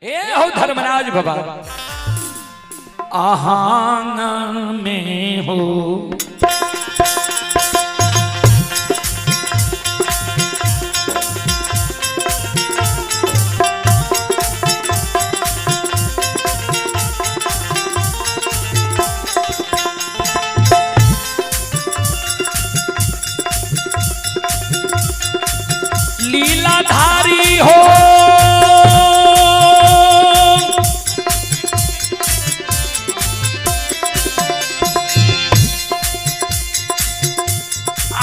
ए हो धर्मराज बाबा आहांग में हो लीलाधारी हो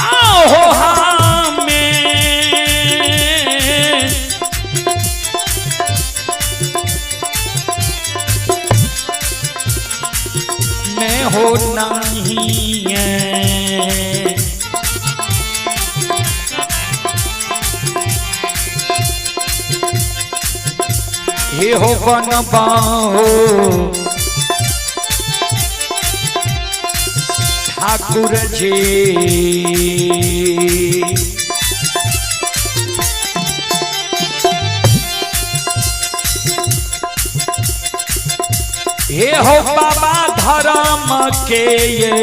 आओ हमें मैं हो नहीं है हे हो बन बाहो ठाकुर जी। हे हो बाबा धर्म के ये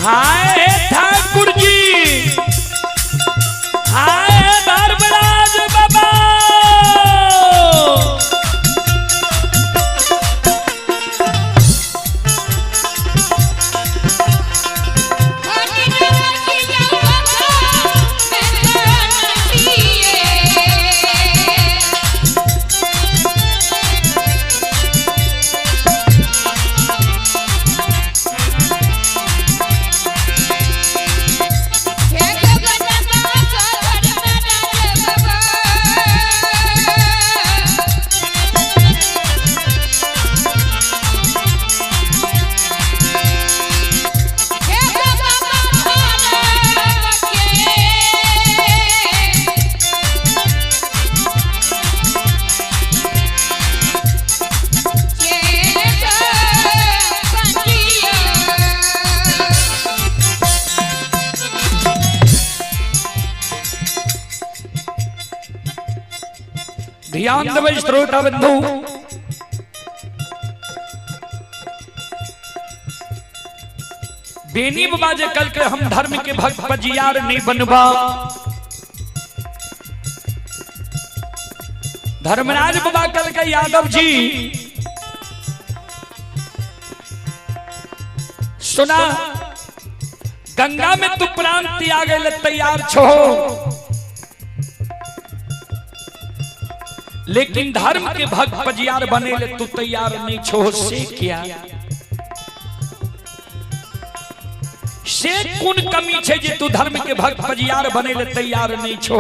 हाय ठाकुर जी, हाय धर्मराज बाबा। ध्यान देबै श्रोता बंधु, बेनी बाबा जे कल के हम धर्म के भक्त पजियार नहीं बनबा। धर्मराज बाबा कल के यादव जी सुना, गंगा में तू प्राण त्याग ले तैयार छो, लेकिन धर्म के भक्त पजियार बने ले तू तैयार नहीं छो। से क्या से कोन कमी छे जे तू धर्म के भक्त पजियार बने ले तैयार नहीं छो।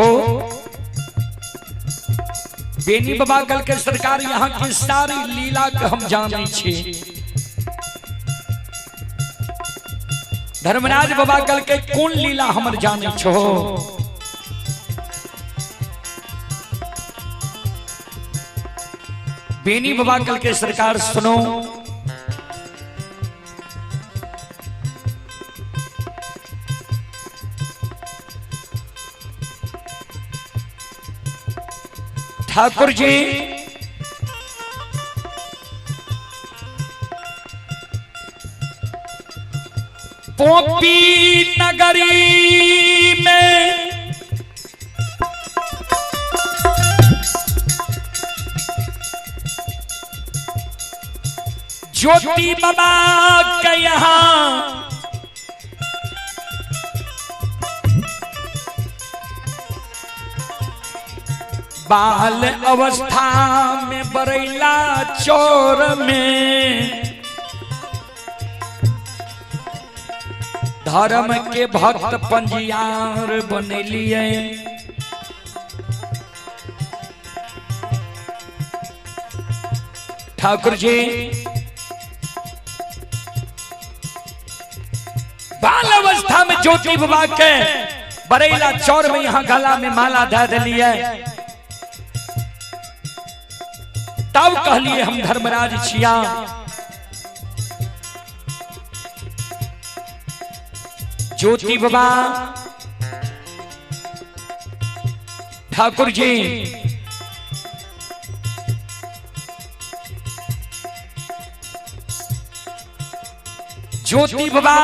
बेनी बाबा कल के सरकार यहाँ की सारी लीला के हम जाने छे। धर्मराज बाबा कल के कौन लीला हमर जाने छो। बेनी बाबा कल के सरकार सुनो, ठाकुर जी पोपी नगरी में जो ज्योति बाबा के यहाँ बाल अवस्था में बरैला चोर में धर्म के भक्त पंजियार बनेलिए। ठाकुर जी बाल अवस्था में ज्योति बाबा के बरैला चौर में यहाँ गला में माला दे दिलिए, तब कहलिए हम धर्मराज छिया। ज्योति बाबा ठाकुर जी ज्योति बाबा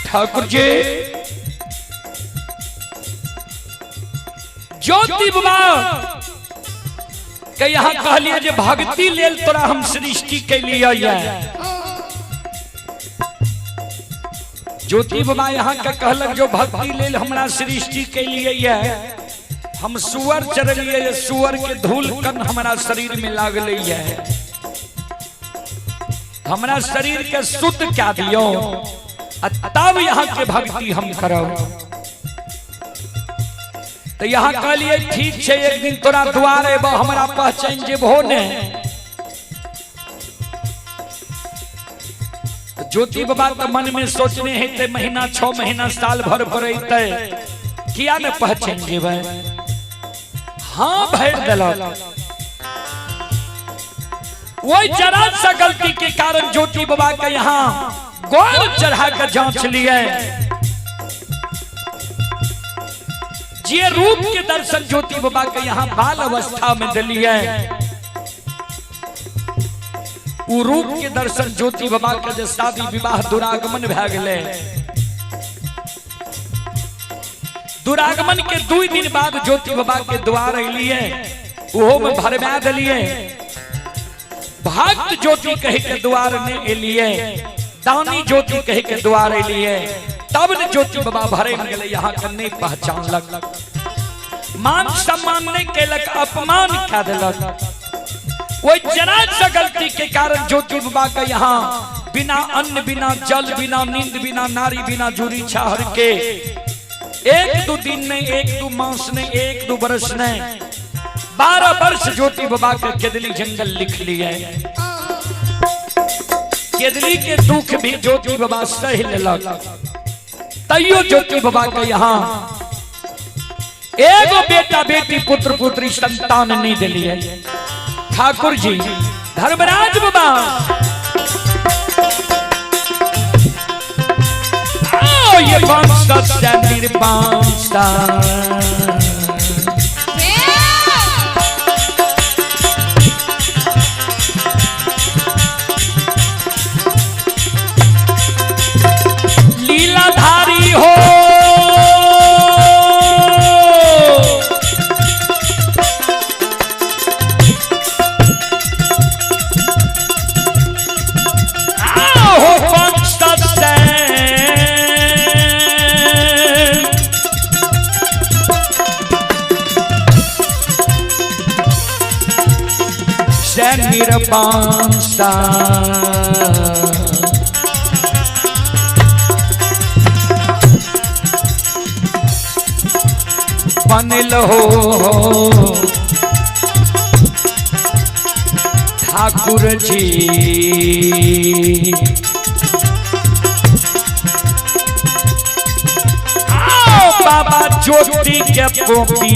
ठाकुर जी ज्योति बाबा के यहाँ कहलिए जे भक्ति लेल तोरा हम सृष्टि के लिए। ज्योति बाबा यहाँ के कहलक जो भक्ति लेल हमरा सृष्टि के लिए, हम सुअर चरलिए, सुअर के धूल कन हमरा शरीर में लागल है, हमरा शरीर के शुद्ध क्या दियो तब यहाँ के भक्ति हम करब। तो यहाँ कहलिए ठीक है, एक दिन तोरा द्वार एबो हमरा पहचान जेबहो ने। ज्योति बाबा तो मन में सोचने हेते महीना 6 महीना साल भर पर अइते, किया ने पहचान जेबै। हाँ भर देलक। वही जरा सा गलती के कारण ज्योति बाबा के यहाँ गोल चढ़ा कर जांच लिए। जे रूप के दर्शन ज्योति बाबा के यहाँ बाल अवस्था में दिलिए, उ रूप के दर्शन ज्योति बाबा के जे शादी विवाह दुरागमन भए गेलै, दुरागमन के 2 दिन बाद ज्योति बाबा के द्वार अलिए, ओहो में भरमा दिलिए। भक्त ज्योति कहे के द्वार ने एलिए, दानी ज्योति कहे के द्वार एलिए, तब ने ज्योति बाबा भरे गेलै। यहाँ के नहीं पहचानलक, मान सम्मान नहीं केलक, अपमान कह देलक। वही जरा सा गलती के कारण ज्योति बाबा के यहाँ बिना अन्न बिना जल बिना नींद बिना नारी बिना जुरी छाहर के 1-2 दिन नहीं, 1-2 मास नहीं, 1-2 बरस नहीं, 12 वर्ष ज्योति बाबा के केदली जंगल लिख लिए। केदली के दुख भी ज्योति बाबा सह लेलक, तैयो ज्योति बाबा के यहाँ एगो बेटा बेटी पुत्र पुत्री संतान नहीं दिलिए। ठाकुर जी धर्मराज बाबा आओ ये बांसा निर्बांसा लीलाधारी हो, आओ पंच निरपांसा। बनल हो ठाकुर जी। आओ बाबा ज्योति के पोपी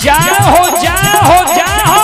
जाओ जाओ जाओ।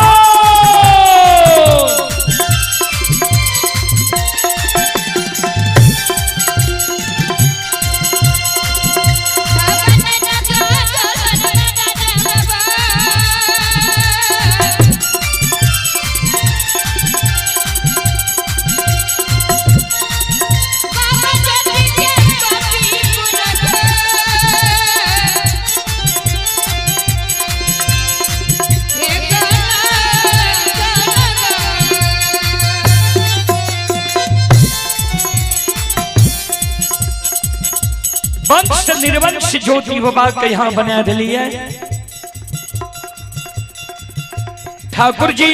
वंश निर्वंश ज्योति बाबा के यहाँ बना दिलिए ठाकुर जी।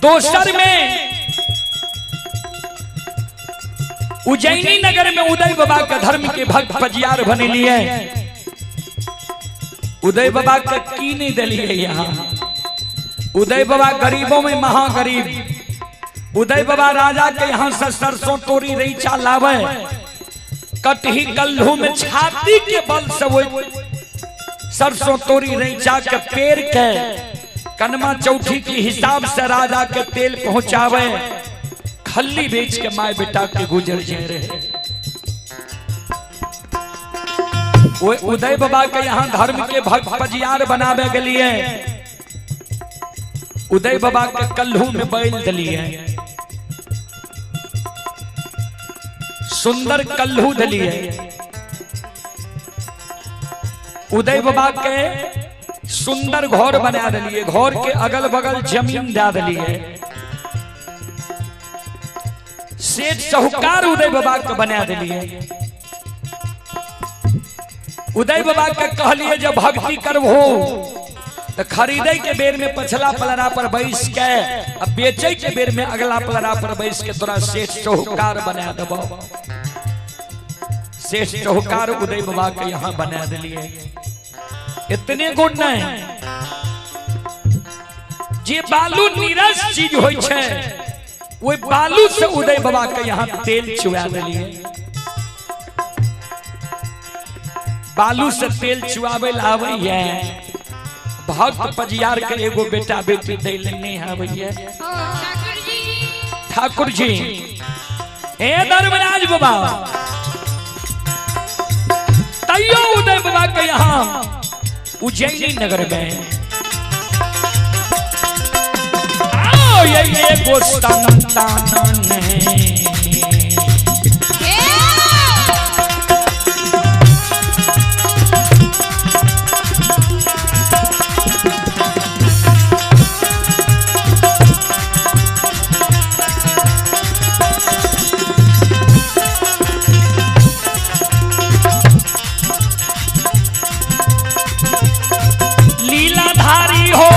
दोसर में उज्जैनी नगर में उदय बाबा के धर्म के भक्त पजियार बने लिए। उदय बाबा के की नहीं दिलिए यहाँ। उदय बाबा गरीबों में महागरीब। उदय बाबा राजा के यहाँ से सरसों तोरी रईचा लावे, कटही कल्हू में छाती के बल से वो सरसों तोरी रईचा के पेड़ के कनमा चौथी के हिसाब से राजा के तेल पहुंचावे, खल्ली बेच के माए बेटा के गुजर जे रहे। वो उदय बाबा के यहाँ धर्म के भक्त पजियार बनावे के लिए उदय बाबा के कल्हू में बैल दिलिए, सुंदर कल्हू दिलिए। उदय बाबा के सुंदर घर बना दिलिए, घर के अगल बगल जमीन दे दिलिए। सेठ साहूकार उदय बाबा के बना दिलिए। उदय बाबा के कहलिए जब भक्ति करबो तो खरीदे के बेर में पछला पलरा पर बैस के अब बेचे के बेर में अगला पलरा पर बैस के तोरा सेठ साहूकार बना देबो। सेठ साहूकार उदय बाबा के यहाँ बना दिलिए। इतने गुण नहीं जे बालू नीरस चीज होई छे वो बालू से उदय बाबा के यहाँ तेल चुआ दिलिए। बालू से तेल चुआवे आवे है भक्त पजियार के एगो बेटा बेटी दै ले नहीं आवे। ठाकुर जी हे धर्मराज बाबा तैयो उदय बाबा के यहाँ उज्जैनी नगर में आओ ये एगो संतान है। लीलाधारी हो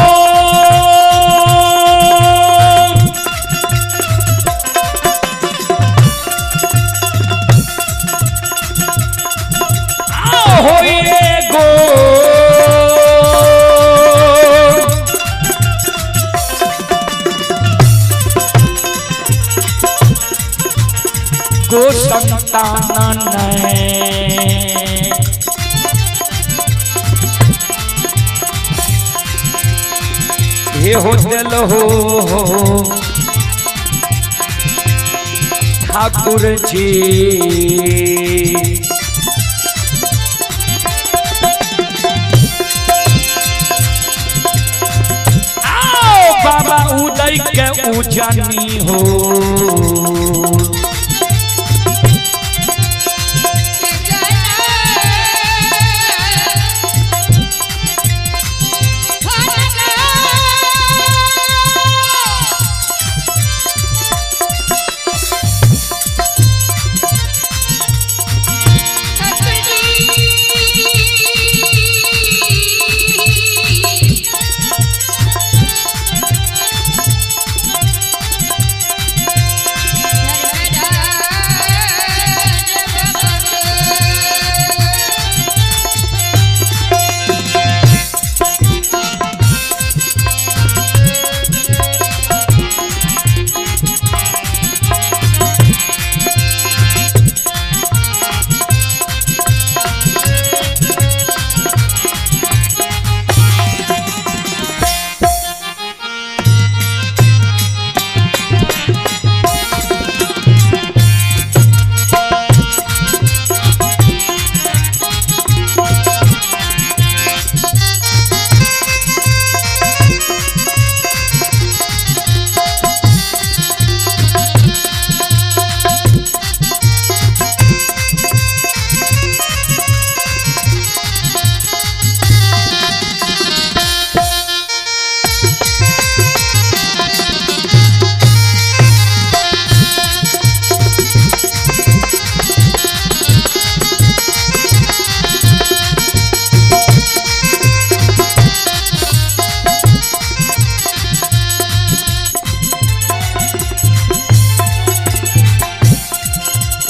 गो संतान नहीं। हे हो दिल हो ठाकुर जी। आओ बाबा उदय के उजनी हो।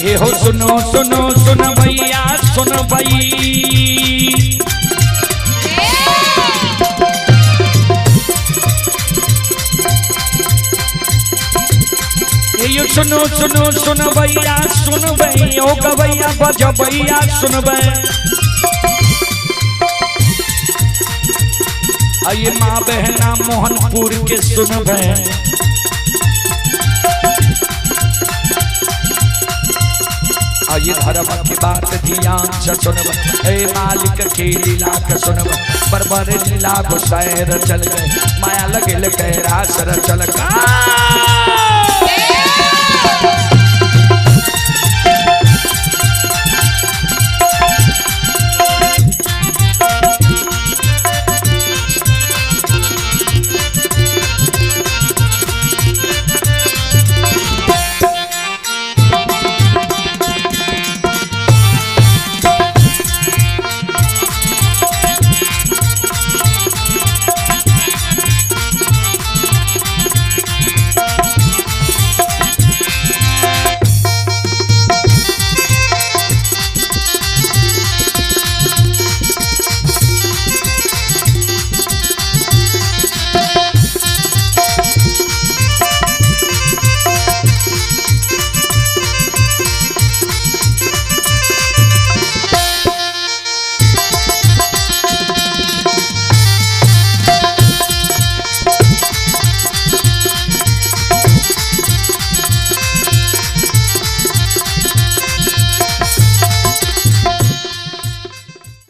हे हो सुनो सुनो सुन भैया सुन भई। ये सुनो सुनो सुन भैया सुन भई ओ गवैया बज भैया सुन भई। आइए माँ बहना मोहनपुर के सुन भई। आइए धर्म की बात ध्यान से सुनब, ए मालिक के लीला के सुनब। बरबर लीला गुसैर चल गए, माया लगे कैरासर चल गए।